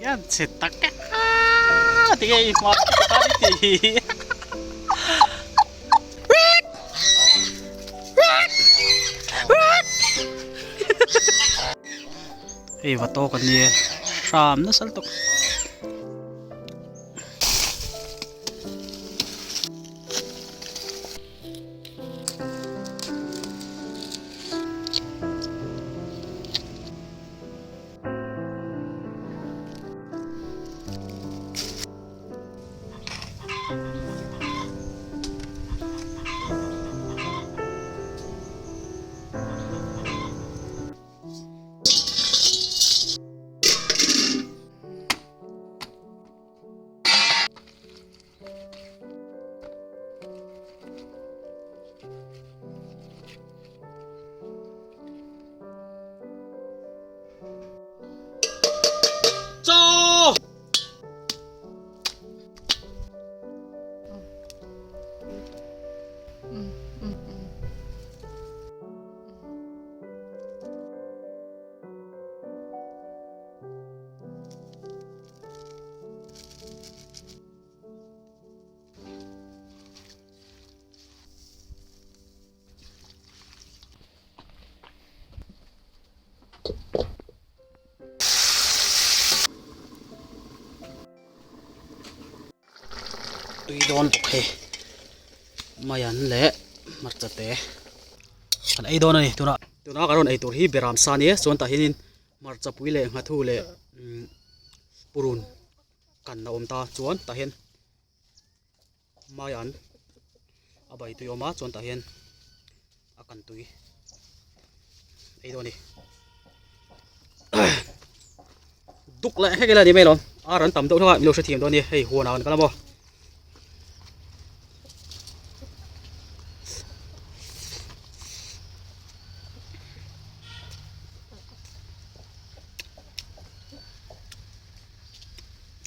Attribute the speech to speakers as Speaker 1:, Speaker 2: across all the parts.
Speaker 1: Yan chhe tak a tinge i hma i ti hi. Hei va tawk a nia hram nasa lutuk. Chaw! Tui dawn bawk hei maian leh hmarcha te kan ei dawn a ni tunah tuna ka rawn ei tur hi beram sa ania chuan tah hianin hmarcha pui leh nghathu leh umm purun kan a awm ta chuan tah hian maian a bai tui a awm a chuan tah hian a kan tui ei dawn a ni duk leh hlek ila ni mai lo ar an tam deuh hlek a milo hrethiam dawn a ni hei huan ah kan kal a maw.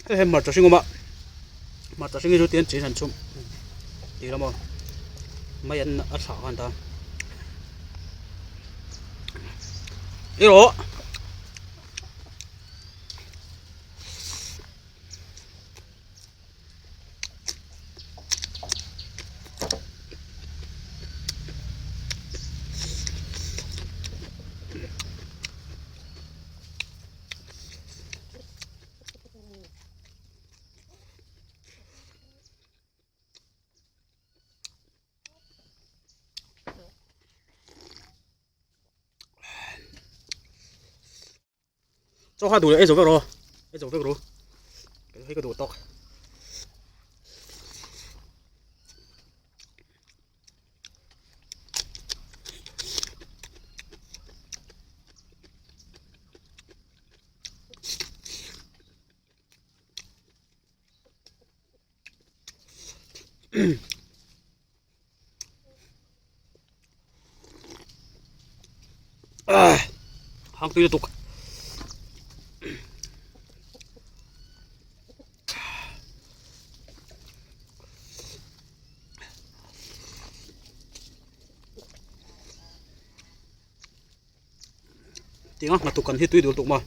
Speaker 1: Hei hmarcha hring awm a hmarcha hring hi chu tian chin han chhum tih lam aw mai an a thlah khan ta erawh Chaw kha duh leh ei zo vek rawh ei zo vek rawh hei ka duh tawk. Hang tui lutuk. Tinga hnathawk kan hi tui dul tuk maw.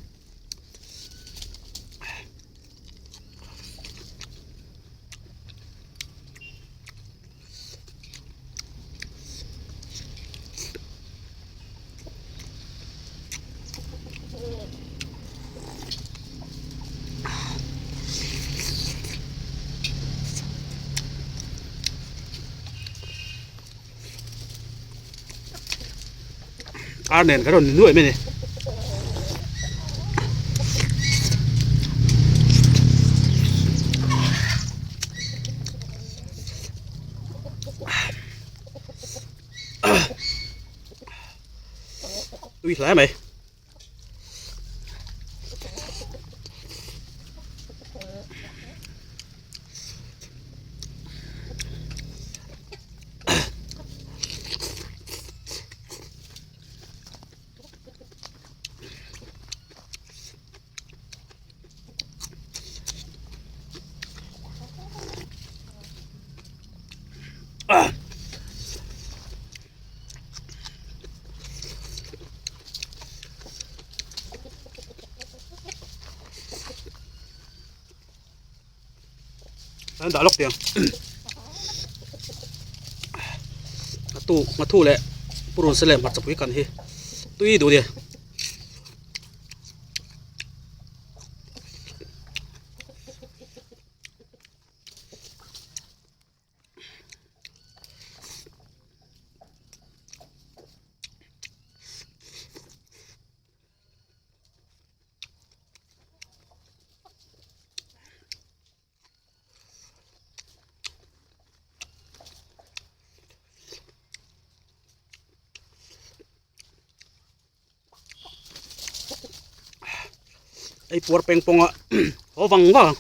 Speaker 1: Ar nen ka rawn ni nuaih mai a ni. Tui hle mai. An dah lawk teh ang. Nghathu nghathu leh purun sen leh hmarchapui kan hi tui duh a ni. Ei puar peng pawng a haw vang vang.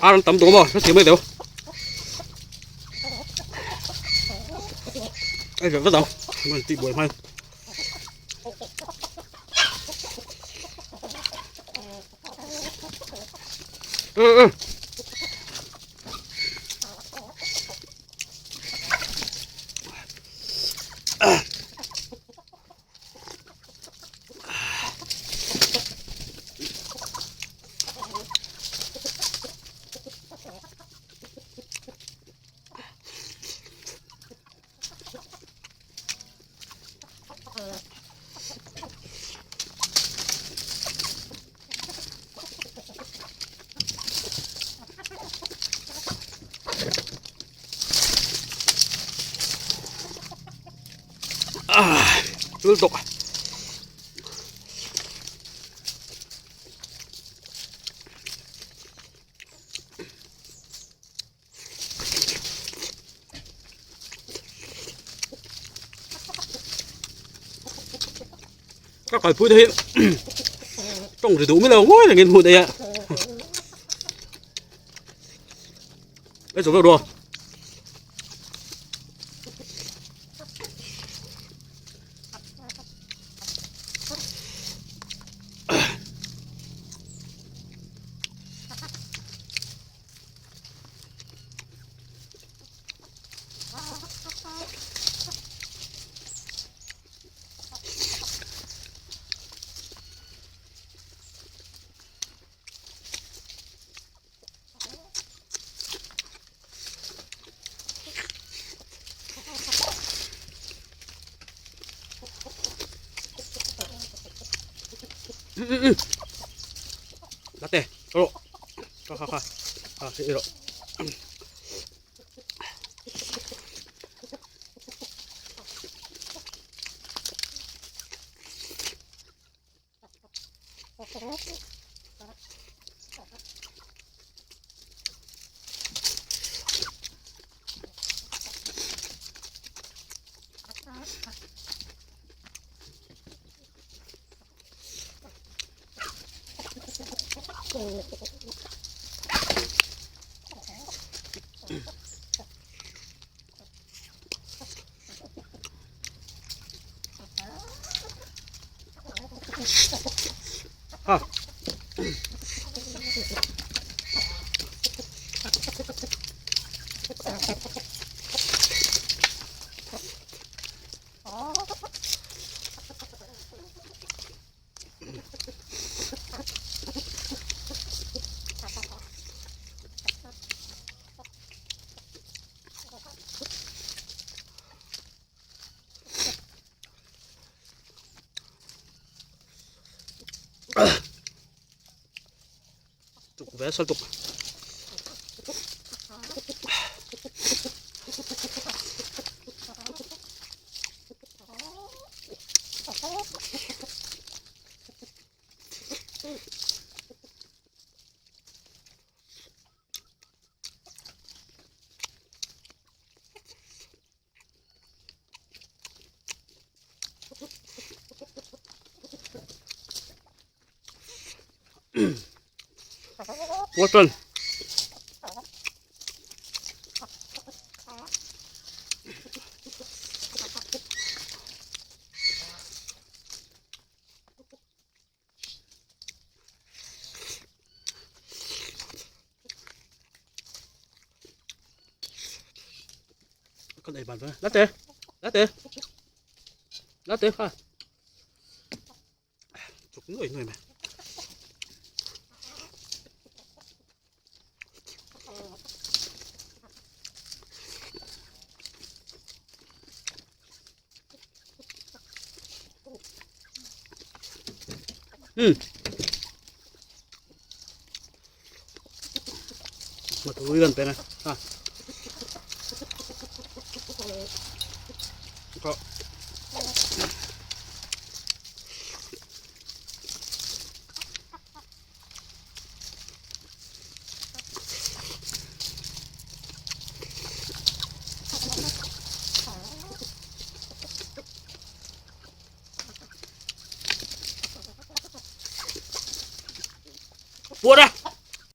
Speaker 1: Ar an tam duh maw hre mai deuh ai vek vek ang an tih buai hmai Chul tawk. Ka kalpui te hi tawng ri duh mai lo ngawi rengin hmuh theih a ei zo vek rawh. Late, rawh. Kha kha kha. Kha hei rawh. Ha. Chuk ve sal tuk. Watson. Kan ei ban vang. Late. Late. Late kha. Chuk nuai nuai mai. Ừ. Mà tôi gần bên này. À. Có. Buat dah.